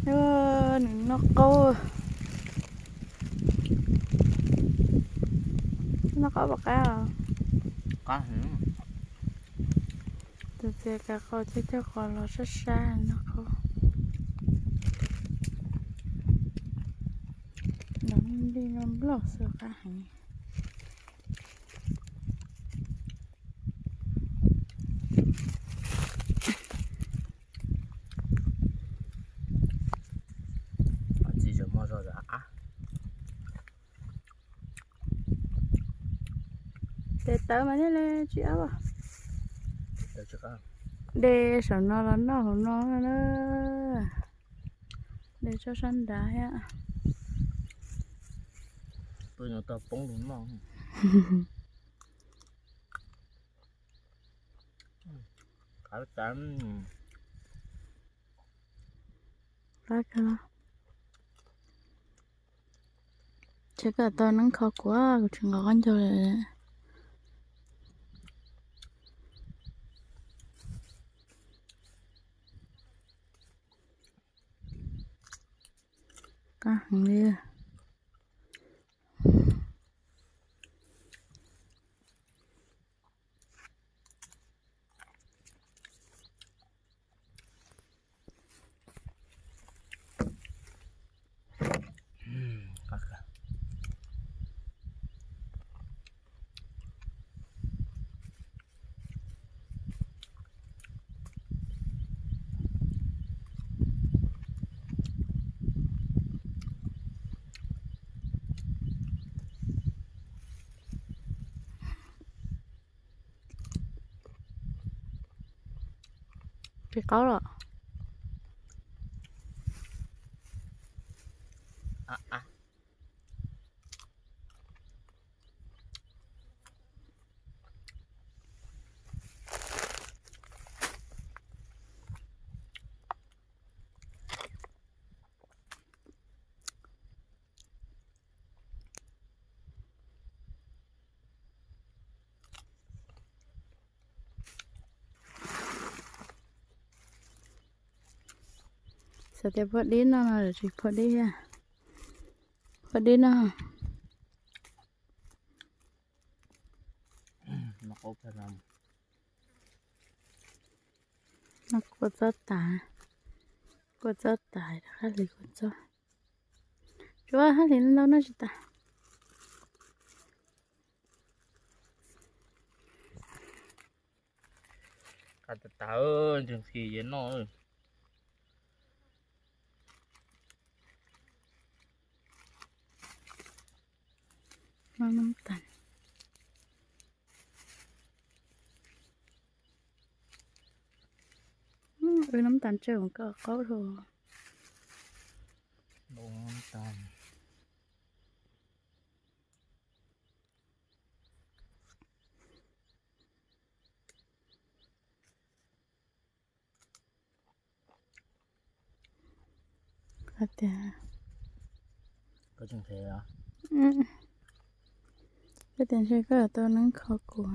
Nws noj qaub, noj qaub puas qab os? Qab heev. Tus txiv kav qau thiab coj qos los sab sab noj qaub. Los nplij noj nploj xwb qab heev. Txiv tseem muaj zog zam ab. Tes tawv mas thiaj li tsis ab. De saum no los noj hauv no na. De tsob sab nrad thiab. Tuaj no tau poob lus noj. Qab tas. Qab kawg los. Ces koj tau neeb kho kuv, kuv tsis nqos qaub ncaug li. Qab heev li. Qis qaub los. Xav tias phua dib no no tsis phua dib thiab. Phua dib no. No kua txob tas, kua txob tas, hab hlis kua txob. Tsuav hab hlis ntau no tsis tas. Qab tas tas, ntseeg kis yev noj. Noj noob tas. Wb noob tas tsawg koj qaub dhau. Tias, koj tias ntshe koj tau neeb kho kuv.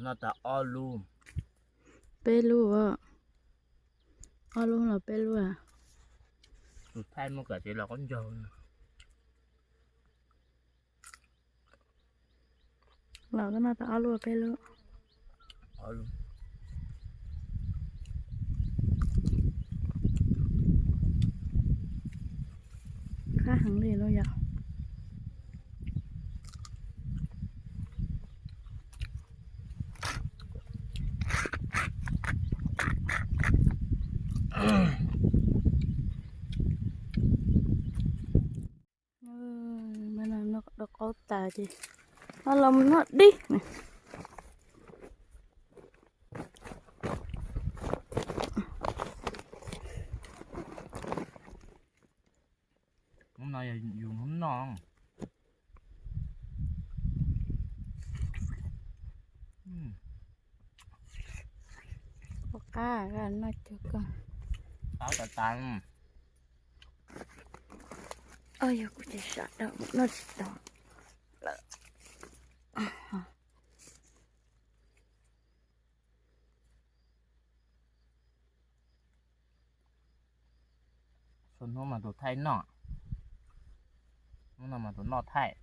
Noj tas ob lub. Peb lub. Ob lub los peb lub a? Tus thaij muaj kav tsev los qaub ncaug. Los koj noj tau ob lub peb lub. Qab heev li no yom. Mas no noj qaub tas ces no los mus noj dib. Hnub no yog yus hnub noj. Noj cuag koj. Qab tas tas. Yog kuv ces sawv daws noj tsis tau lawm. Txhua hnub mas tus thaij noj, hnub no mas tus noj thaij.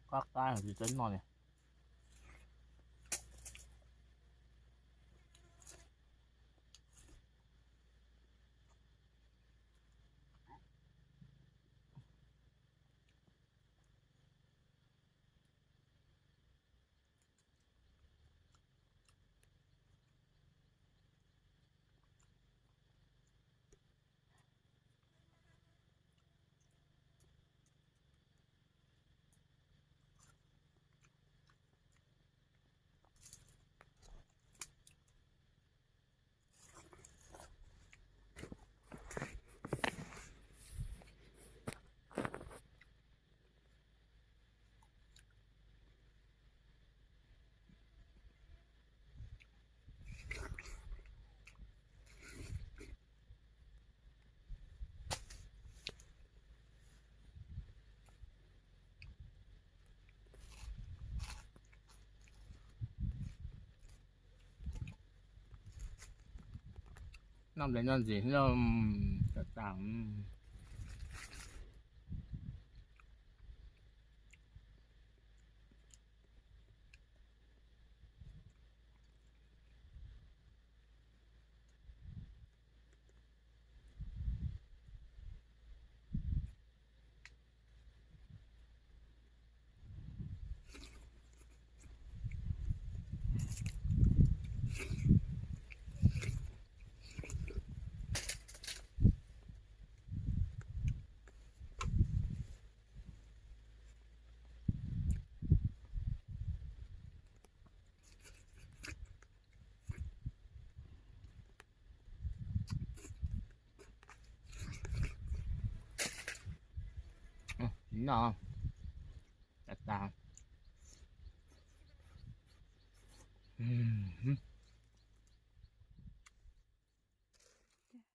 Qab qab tsis txawj noj li. Noj ntawm noj ntxiv loj tas tas. No, tas tas.